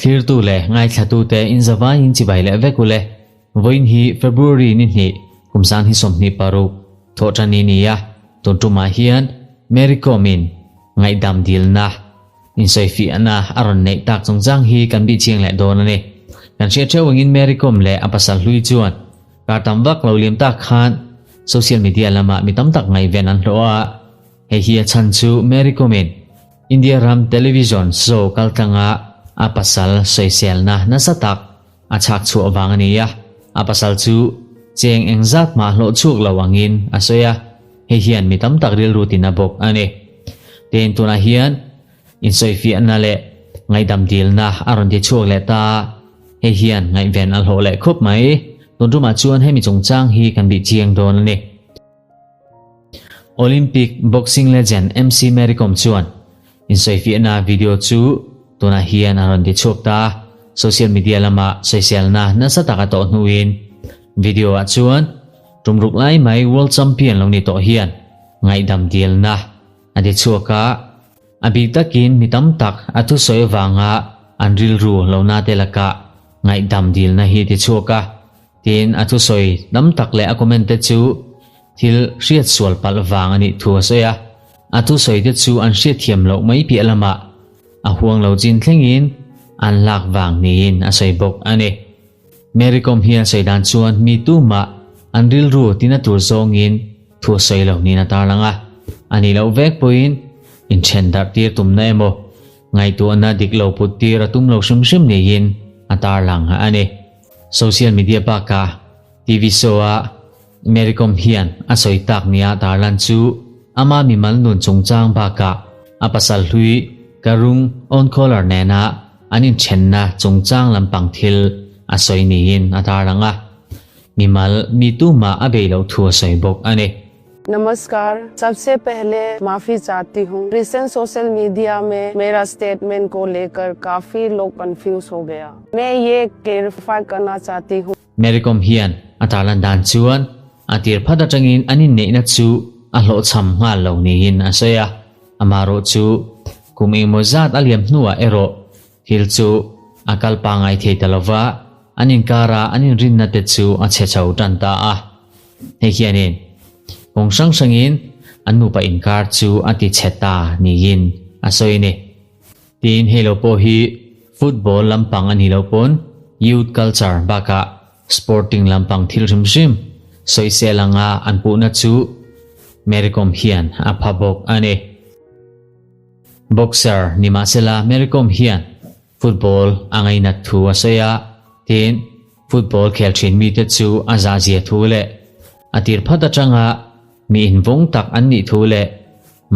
Thlirtu leh ngaithlatute inzavaiin chibai leh vek ule. Vawiin hi February ni hnih, kum 2026, thawhṭani ni a, tun ṭumah hian Mary Kom-in ngaihdam dilna, insawifiahna a rawn neih tak chungchang hi kan bih chiang leh dawn a ni. Kan hriat ṭheuh angin Mary Kom leh a pasal hlui chuan kar tam vak lo liam tak khan social media lamah mi tam tak ngaihven an hlawh a, hei hi a chhan chu Mary Kom-in India ram television show kaltlanga a pasal sawiselna nasa tak A chhak chhuah vang a ni a, a pasal chu cheng engzat mah hlawh chhuak lo angin a sawi a, hei hian mi tam tak rilru tina bawk a ni. Tin, tunah hian insawifiahna leh ngaihdam dilna a rawn ti chhuak leh ta a, hei hian ngaihven a hlawh leh khup mai. Tun tumah chuan hemi chungchang hi kan bih chiang dawn a ni. Olympic boxing legend MC Mary Kom chuan insawifiahna video chu tunah hian a rawn ti chhuak ta a, social media lama sawiselna nasa tak a tawh hnuin video ah chuan tum ruk lai mai world champion lo ni tawh hian ngaihdam dilna a ti chhuak a, a bik takin mi tam tak a thusawi avanga an rilru lo na te lakah ngaihdam dilna hi ti chhuak a. Tin, a thusawi tam tak leh a comment te chu thil hriat sual palh vang a nih thu a sawi a. A thusawi te chu an hriatthiam loh mai piah lamah a huang lo chin thlengin an lak vang niin a sawi bawk a ni. Mary Kom hian sawi dan chuan mi tumah an rilru tina tur zawngin thu a sawi lo niin a tarlang a. A nih loh vek pawhin inthen darh tir tumna emaw ngaihtuahna dik lo put tir a tum lo hrim hrim niin a tarlang a ni. Social media bakah TV show a Mary Kom hian a sawi tak nia tarlan chu ama mimal nun chungchang bakah a pasal hlui Karung Oncaller nena an inthenna chungchang lampang thil a sawi niin a tarlang a, mimal mi tumah a bei loh thu a sawi bawk a ni. Namaskar, सबसे पहले माफी चाहती हूँ। Recent social media में मेरा statement को लेकर काफी लोग कंफ्यूज हो गया। मैं ये क्लेरिफाई करना चाहती हूँ। Mary Kom hian a tarlan dan chuan a tir phat atangin an inneihna chu a hlawhchham nghal lo niin a sawi a, amaherawh chu kum engemaw zat a liam hnuah erawh thil chu a kal pangngai thei ta lova, an inkara an inrinna te chu a chhe chho tan ta a. Hei hianin kawng hrang hrangin an nupa inkar chu a ti chhe ta niin a sawi a ni. Tin, hei lo pawh hi football lampang a nih loh pawn youth culture bakah sporting lampang thil hrim hrim sawisel anga an puhna chu Mary Kom hian a pha bawk a ni. Boxer ni mahsela Mary Kom hian football a ngainat thu a sawi a, tin, Football khel thin mite chu a zahzia thu leh a tir phat atanga mi invawng tak an nih thu leh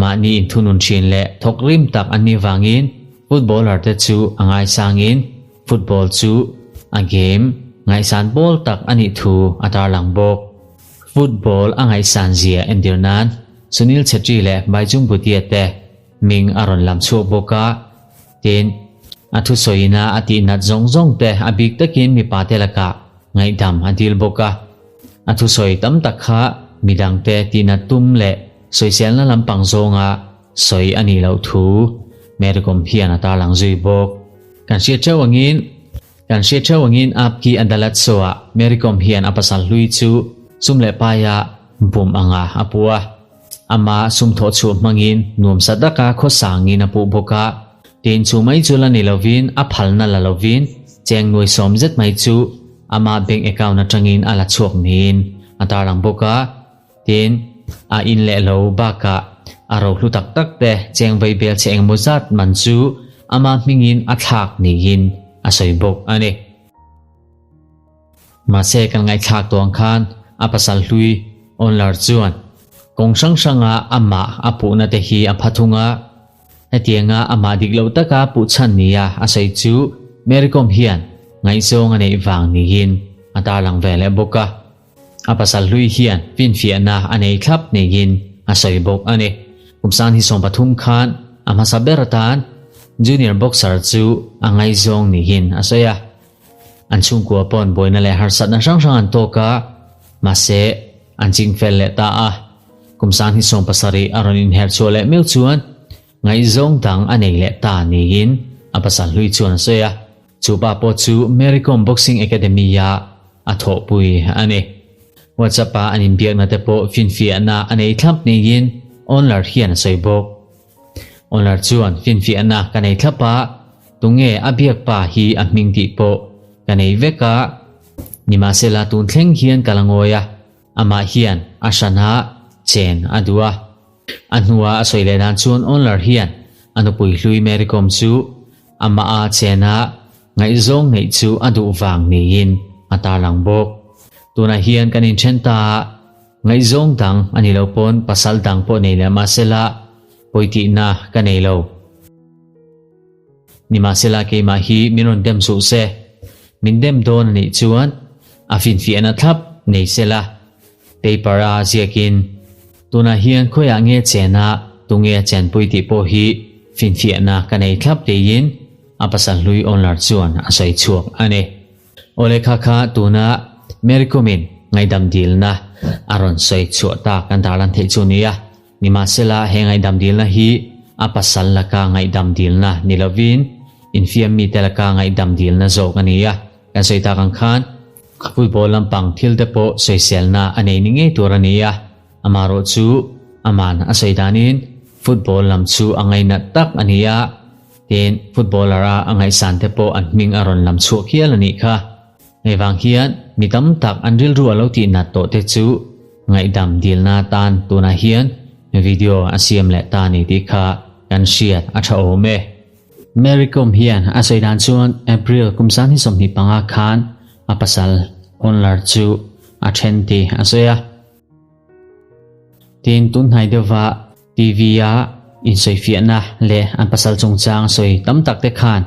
mahni inthunun thin leh thawk rim tak an nih vangin footballer te chu a ngaisangin football chu a game ngaihsan pawl tak a nih thu a tarlang bawk. Football a ngaihsan zia entir nan Sunil Chhetri leh Baichung Bhutia te hming a rawn lam chhuak bawk a. Tin, a thusawiina a tihnat zawng zawng te a bik takin mipa te lakah ngaihdam a dil bawk a. A thusawi tam tak kha midangte tihnat tum leh sawiselna lampang zawnga sawi a nih loh thu Mary Kom hian a tarlang zui bawk. Kan hriat theuh angin Kan hriat theuh angin Aap Ki Adalat show-ah Mary Kom hian a pasal hlui chu sum leh paia bum anga a pu a. Ama sum thawh chhuah hmangin nuamsa taka khaw sangin a puh bawk a. Tin chu mai chu la ni lovin a phalna la lovin cheng nuai sawm zet mai chu ama bank account atangin a la chhuak niin a tarlang bawk a. Tin, a in leh lo bakah a rohlu tak tak te cheng vei bel che engmaw zat man chu ama hmingin a thlak niin a sawi bawk a ni. Mahse kan ngaihthlak tuang khan a pasal hlui Onlar chuan kawng hrang hranga amah a puhna te hi a pha thung a, hetianga amah dik loh taka puh chhan nia a sawi chu Mary Kom hian ngaihzawng a neih vang niin a tarlang ve leh bawk a. A pasal hlui hian finfiahna a nei thlap niin a sawi bawk a ni. Kum sang hi 13 khan a hmasa ber atan junior boxer chu a ngaihzawng niin a sawi a. An chhungkua pawn buaina leh harsatna hrang hrang an tawk a, mahse an ching fel leh ta a. Kum sang hi 17 a rawn inher chhuah leh meuh chuan. Ngaihzawng dang a nei leh ta niin a pasal hlui chuan a sawi a, chu pa pawh chu Mary Kom Boxing Academy-a a thawhpui a ni. WhatsApp-a an inbiakna te pawh finfiahna a nei thlap niin Onler hian a sawi bawk. Onler chuan finfiahna ka nei thlap a, tunge a biak pa hi a hming tih pawh ka nei vek a, nimahsela tun thleng hian ka la ngawi a, amah hian a hrana chen a duh a. A hnua a sawi leh dan chuan Onler hian a nupui hlui Mary Kom chu amah a chena ngaihzawng neih chu a duh vang niin a tarlang bawk. Tunah hian kan inthen ta a, ngaihzawng dang a ni lo pawn pasal dang pawh nei leh mahsela pawitihna ka nei lo. Nimahsela keimah hi min rawn dem suh se, min dem dawn a nih chuan a finfiahna thlap nei sela. Paper a ziakin, Tunah hian khawiah nge chena tunge chenpui tih pawh hi finfiahna ka nei thlap tiin a pasal hlui owner chuan a sawi chhuak a ni. Awle kha kha tuna Mary Kumin ngaihdam dilna a rawn sawi chhuah tak kan tarlan theih chu nia. Nimahsela he ngaihdam dilna hi a pasal laka ngaihdam dilna ni lovin infiam mite laka ngaihdam dilna zawk a ni a, kan sawi tak ang khan Football lampang thil te pawh sawiselna a nei ni ngei tur a ni a, amarawh chu aman a sawi danin football lam chu a ngainat tak a ni a, tin footballer a a ngaihsan te pawh an hming a rawn lam chhuak hial a nih kha. Hei vang hian mi tam tak an rilru a lo tih nat tawh te chu ngaihdam dilna atan tunah hian video a siam leh ta a ni tih kha kan hriat a tha awm e. Mary Kom hian a sawi dan chuan April kum 2025 khan a pasal Onlar chu a then tih a sawi a. Tin, tun hnai deuhva TV-a insawifiahna leh an pasal chungchang sawi tam tak te khan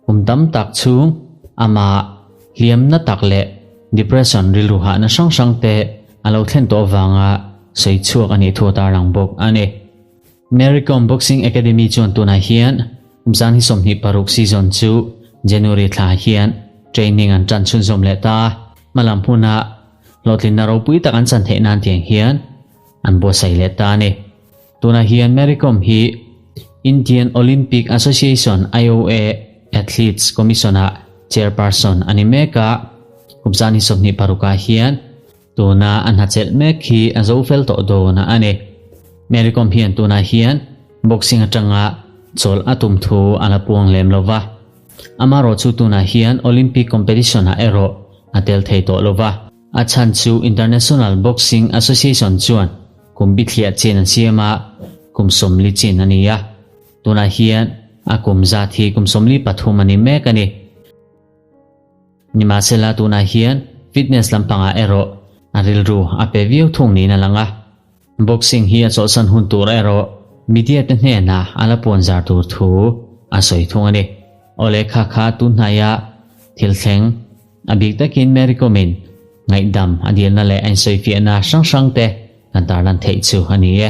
kum tam tak chhung amah hliamna tak leh depression rilru hahna hrang hrang te a lo thlen tawh avanga sawi chhuak a nih thu a tarlang bawk a ni. Mary Kom Boxing Academy chuan tunah hian kum 2026 season chu January thla hian training an tan chhunzawm leh ta a, hmalam huna hlawhtlinna ropui tak an chan theih nan tiang hian an buatsaih leh ta a ni. Tunah hian Mary Kom hi Indian Olympic Association, IOA, Athletes Commission-ah chairperson a ni mek a, kum 2026 ah hian Tuna a hnachelh mek hi a zo fel tawh dawn a ni. Mary Kom hian tunah hian boxing atanga chawlh a tum thu a la puang lem lo va. Amarawh chu tunah hian Olympic competition ah erawh a tel thei tawh lo va. A chhan chu International Boxing Association chuan kum bithliah chin an siam a, kum 40 chin a ni a. Tunah hian a kum zat hi kum 43 a ni mek a ni. Nimahsela tunah hian fitness lampangah erawh a rilru a pe viau thung niin a lang a. Boxing hi a chawlhsan hun tur erawh media te hnenah a la puan zar tur thu a sawi thung a ni. Awle kha kha tun hnaia thil thleng a bik takin Mary Kom-in ngaihdam a dilna leh a insawifiahna hrang hrang te kan tarlan theih chu a ni e.